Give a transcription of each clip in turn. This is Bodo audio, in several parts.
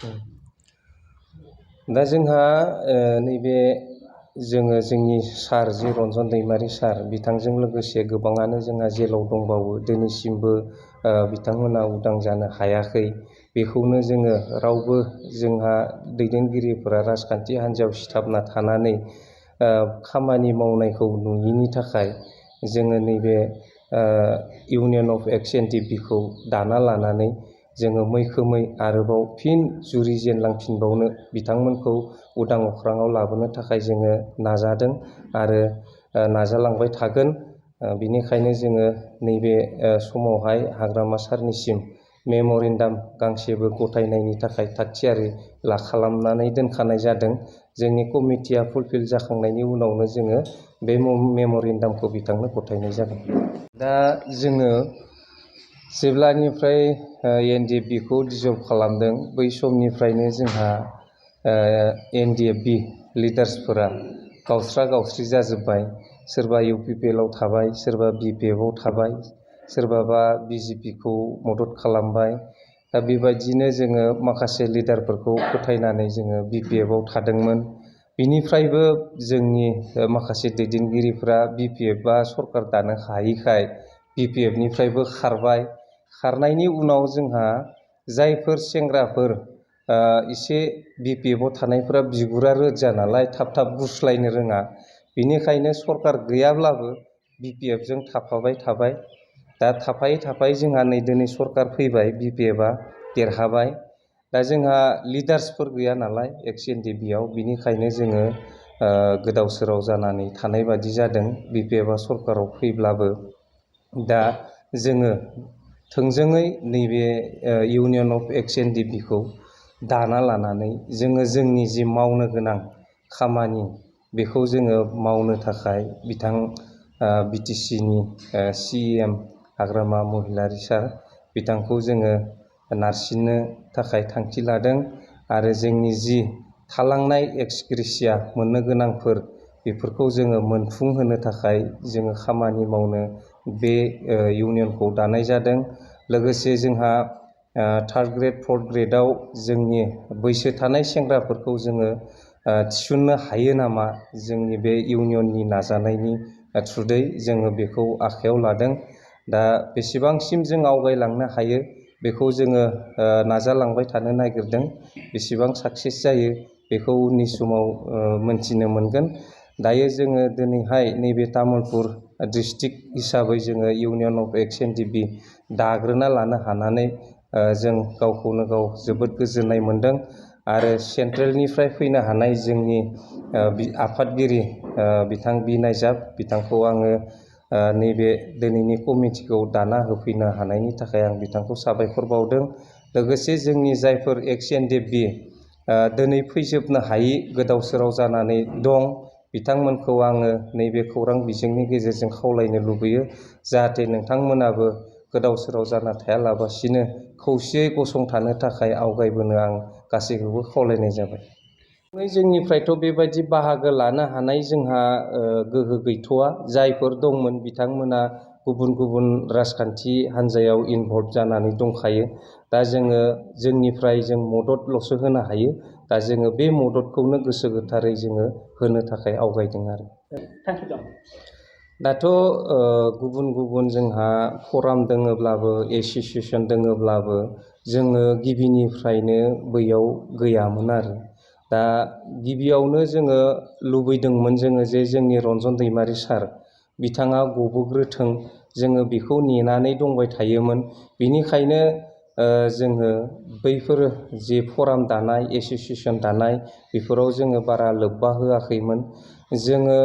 दा जोंहा नैबे जोंनि सार जि रन्जन दैमारि सार बिथांजों लोगोसे गोबाङानो जोंहा जेलाव दंबावो दिनैसिमबो बिथांमोना उदां जानो हायाखै। बेखौनो जोङो रावबो जोंहा दैदेनगिरिफोरा राजखान्थि हान्जायाव सिथाबना थानानै खामानि मावनायखौ नुयिनि थाखाय जोङो नैबे इउनियन अफ एक्स एनडिपिखौ दाना लानानै जोङो मैखोमै आरोबाव फिन जुरिजेनलांफिनबावनो बिथांमोनखौ उदां अख्राङाव लाबोनो थाखाय जोङो नाजादों आरो नाजालांबाय थागोन। बिनिखायनो जोङो नैबे समावहाय हाग्रामा सारनिसिम मेम'रेन्डाम गांसेबो गथायनायनि थाखाय थागथियारि खालामनानै दोनखानाय जादों। जोंनि कमिटिया फुलफिल जाखांनायनि उनावनो जोङो बे मेम'रेन्डामखौ बिथांनो गथायनाय जागोन। दा जोङो जेब्लानिफ्राय एनडिएफबिखौ डिजल्भ खालामदों बै समनिफ्रायनो जोंहा एनडिएफबि लिडार्सफोरा गावस्रा-गावस्रि जाजोब्बाय। सोरबा इउपिपिएलआव थाबाय, सोरबा बिपिएफआव थाबाय, सोरबाबा बिजेपिखौ मदद खालामबाय। दा बेबायदिनो जोङो माखासे लिडारफोरखौ फोथायनानै जोङो बिपिएफआव थादोंमोन। बिनिफ्रायबो जोंनि माखासे दैदेनगिरिफ्रा बिपिएफआ सरकार दानो हायैखाय बिपिएफनिफ्रायबो खारबाय। खारनायनि उनाव जोंहा जायफोर सेंग्राफोर एसे बिपिएफआव थानायफोरा बिगुरा रोजा नालाय थाब थाब गुस्लायनो रोङा। बिनिखायनो सरकार गैयाब्लाबो बिपिएफजों थाफाबाय थाबाय। दा थाफायै थाफायै जोंहा नै दिनै सरकार फैबाय, बिपिएफआ देरहाबाय। दा जोंहा लिडार्सफोर गैया नालाय एक्स एनडिएफबिआव, बिनिखायनो जोङो गोदाव सोराव जानानै थानाय बादि जादों बिपिएफआ सरकाराव फैब्लाबो। दा जोङो थोंजोङै नैबे इउनियन अफ एक्स एनडिएफबिखौ दाना लानानै जोङो जोंनि जि मावनो गोनां खामानि बेखौ जोङो मावनो थाखाय बिथां बिटिसिनि सिएम हाग्रामा महिलारि सार बिथांखौ जोङो नारसिननो थाखाय थांखि लादों आरो जोंनि जि थालांनाय एक्सग्रेसिया मोननो गोनांफोर बेफोरखौ जोङो मोनफुंहोनो थाखाय जोङो खामानि मावनो बे इउनियनखौ दानाय जादों। लोगोसे जोंहा थार्ड ग्रेड फर्थ ग्रेडआव जोंनि बैसो थानाय सेंग्राफोरखौ जोङो थिसननो हायो नामा, जोंनि बे इउनियननि नाजानायनि थ्रुयै जोङो बेखौ आखायाव लादों। दा बेसेबांसिम जों आवगायलांनो हायो बेखौ जोङो नाजालांबाय थानो नागिरदों। बेसेबां साक्सेस जायो बेखौ उननि समाव मोनथिनो मोनगोन। दायो जोङो दिनैहाय नैबे तामुलपुर डिस्ट्रिक्ट हिसाबै जोङो इउनियन अफ एक्स एनडिएफबि दाग्रोना लानो हानानै जों गावखौनो गाव जोबोद गोजोननाय मोनदों आरो सेन्ट्रेलनिफ्राय फैनो हानाय जोंनि आफादगिरि बिथां बि नायजाब बिथांखौ आङो नैबे दिनैनि कमिटिखौ दाना होफैनो हानायनि थाखाय आं बिथांखौ साबायखर बावदों। लोगोसे जोंनि जायफोर एक्स एनडिएफबि दिनै फैजोबनो हायि गोदाव सोराव जानानै दं बिथांमोनखौ आङो नैबे खौरां बिजोंनि गेजेरजों खावलायनो लुबैयो जाहाथे नोंथांमोनाबो गोदाव सोराव जाना थायालाबासिनो खौसेयै गसंथानो थाखाय आवगायबोनो आं गासैखौबो खावलायनाय जाबाय। जोंनिफ्रायथ' बेबायदि बाहागो लानो हानाय जोंहा गोहो गैथ'वा। जायफोर दंमोन बिथांमोना गुबुन गुबुन राजखान्थि हान्जायाव इनभल्भ जानानै दंखायो। दा जोङो जोंनिफ्राय जों मददल'सो होनो हायो। दा जोङो बे मददखौनो गोसो गोथारै जोङो होनो थाखाय आवगायदों आरो। थांखि दं। दाथ' गुबुन गुबुन जोंहा फराम दङब्लाबो एस'सियेसन दङब्लाबो जोङो गिबिनिफ्रायनो बैयाव गैयामोन आरो। दा गिबियावनो जोङो लुबैदोंमोन जोङो जे जोंनि रन्जन दैमारि सार बिथाङा गबोग्रोथों, जोङो बेखौ नेनानै दंबाय थायोमोन। बिनिखायनो जोङो बैफोर जे फराम दानाय एस'सियेसन दानाय बेफोराव जोङो बारा लोब्बा होआखैमोन। जोङो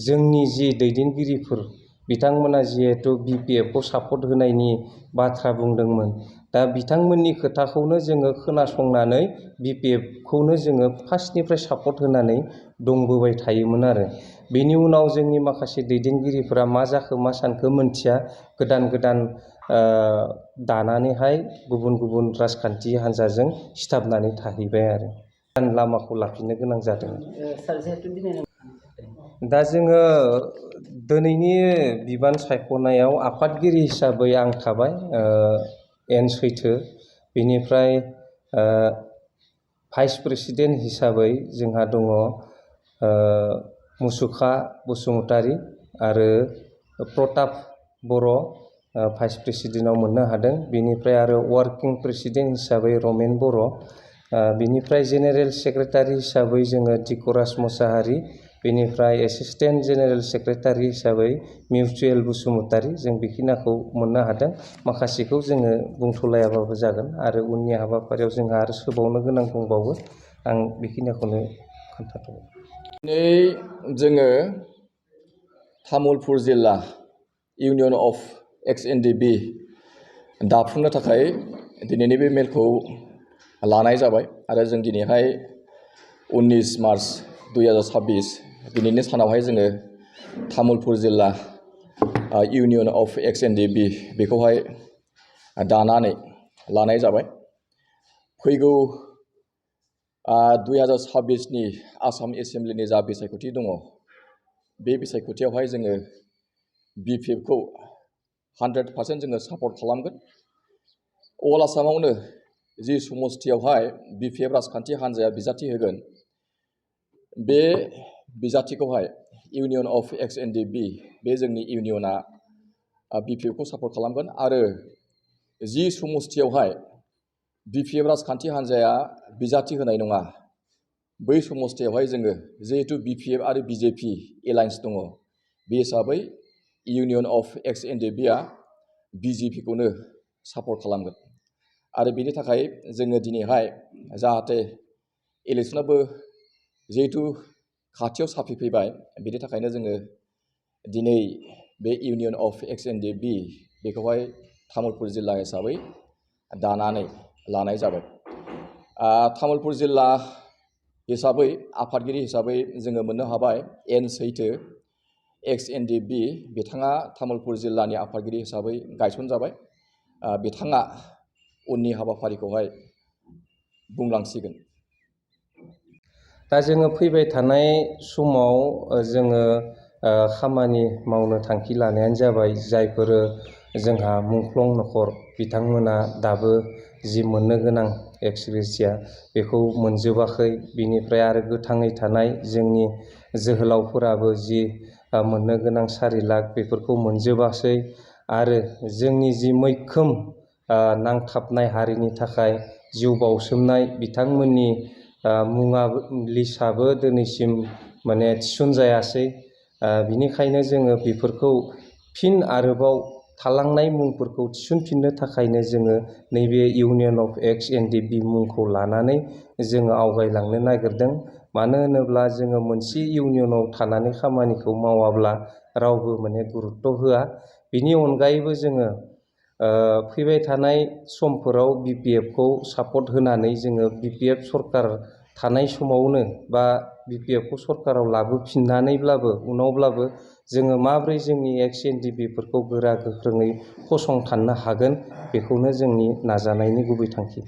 जोंनि जि दैदेनगिरिफोर बिथांमोना जिहेथु बिपिएफखौ सापर्ट होनायनि बाथ्रा बुंदोंमोन, दा बिथांमोननि खोथाखौनो जोङो खोनासंनानै बिपिएफखौनो जोङो फार्स्टनिफ्राय सापर्ट होनानै दंबोबाय थायोमोन आरो। बेनि उनाव जोंनि माखासे दैदेनगिरिफोरा मा जाखो मा सानखो मोनथिया गोदान गोदान दानानैहाय गुबुन गुबुन राजखान्थि हान्जाजों सिथाबनानै थाहैबाय आरो लामाखौ लाफिननो गोनां जादों। दा जोङो दिनैनि बिबान सायख'नायाव आफादगिरि हिसाबै आं थाबाय एन सैथो, बेनिफ्राय भाइस प्रेसिडेन्ट हिसाबै जोंहा दङ मुसुखा बसुमतारी आरो प्रताप बर' भाइस प्रेसिडेन्टआव मोननो हादों। बिनिफ्राय आरो वार्किं प्रेसिडेन्ट हिसाबै रमेन बर', बिनिफ्राय जेनेरेल सेक्रेटारि हिसाबै जोङो दिकराज मोसाहारि, बेनिफ्राय एसिस्टेन्ट जेनेरेल सेक्रेटारि हिसाबै मिउचुएल बसुमतारी, जों बेखिनिखौ मोननो हादों। माखासेखौ जोङो बुंथ'लायाबाबो जागोन आरो उननि हाबाफारियाव जोंहा आरो सोबावनो गोनां दंबावो। आं बेखिनिखौनो खोन्थाथ'बाय। दिनै जोङो तामुलपुर जिल्ला इउनियन अफ एक्स-एन-डि-बि दाफुंनो थाखाय दिनैनि बे मेलखौ लानाय जाबाय आरो जों दिनैहाय 19 मार्च 2026 दिनैनि सानावहाय जोङो तामुलपुर जिल्ला इउनियन अफ एक्स-एन-डि-बि बेखौहाय दानानै लानाय जाबाय। फैगौ 2026नि आसाम एसेम्ब्लिनि जा बिसायख'थि दङ, बे बिसायख'थियावहाय जोङो BPFखौ 100% जोङो सापर्ट खालामगोन। अल आसामावनो जि समस्थियावहाय BPF राजखान्थि हान्जाया बिजाथि होगोन, बे बिजाथिखौहाय इउनियन अफ एक्स-एन-डि-बि बे जोंनि इउनियना BPFखौ सापर्ट खालामगोन आरो जि समस्थियावहाय BPF राजखान्थि हान्जाया बिजाथि होनाय नङा, बै समस्थियावहाय जोङो जिहेतु BPF आरो BJP एलायन्स दङ, बे हिसाबै इउनियन अफ एक्स-एन-डि-बिआ BJPखौनो सापर्ट खालामगोन। आरो बेनि थाखाय जोङो दिनैहाय जाहाथे इलेक्सनाबो जिहेतु खाथियाव साफैफैबाय, बेनि थाखायनो जोङो दिनै बे इउनियन अफ एक्स-एन-डि-बि बेखौहाय तामुलपुर जिल्ला हिसाबै दानानै लानाय जाबाय। तामुलपुर जिल्ला हिसाबै आफादगिरि हिसाबै जोङो मोननो हाबाय एन सैथो एक्स-एन-डि-बि, बिथाङा तामुलपुर जिल्लानि आफादगिरि हिसाबै गायसनजाबाय। बिथाङा उननि हाबाफारिखौहाय बुंलांसिगोन। दा जोङो फैबाय थानाय समाव जोङो खामानि मावनो थांखि लानायानो जाबाय, जायफोर जोंहा मुंख्लं नखर बिथांमोना दाबो जि मोननो गोनां एक्स-ग्रेसिया बेखौ मोनजोबाखै। बिनिफ्राय आरो गोथाङै थानाय जोंनि जोहोलावफोराबो जि मोननो गोनां 4 लाख बेफोरखौ मोनजोबासै। आरो जोंनि जि मैखोम नांथाबनाय हारिनि थाखाय जिउ बाउसोमनाय बिथांमोननि मुङा लिस्टआबो दिनैसिम माने थिसनजायासै। बिनिखायनो जोङो बेफोरखौ फिन आरोबाव थालांनाय मुंफोरखौ थिसनफिननो थाखायनो जोङो नैबे इउनियन अफ एक्स-एन-डि-बि मुंखौ लानानै जोङो आवगायलांनो नागिरदों। मानो होनोब्ला जोङो मोनसे इउनियनाव थानानै खामानिखौ मावाब्ला रावबो माने गुरुत्त' होआ। बिनि अनगायैबो जोङो फैबाय थानाय समफोराव BPFखौ सापर्ट होनानै जोङो BPF सरकार थानाय समावनो बा BPFखौ सरकाराव लाबोफिननानैब्लाबो उनावब्लाबो जोङो माब्रै जोंनि एक्स-एन-डि-बिफोरखौ गोरा गोख्रोङै फसंथाननो हागोन, बेखौनो जोंनि नाजानायनि गुबै थांखि।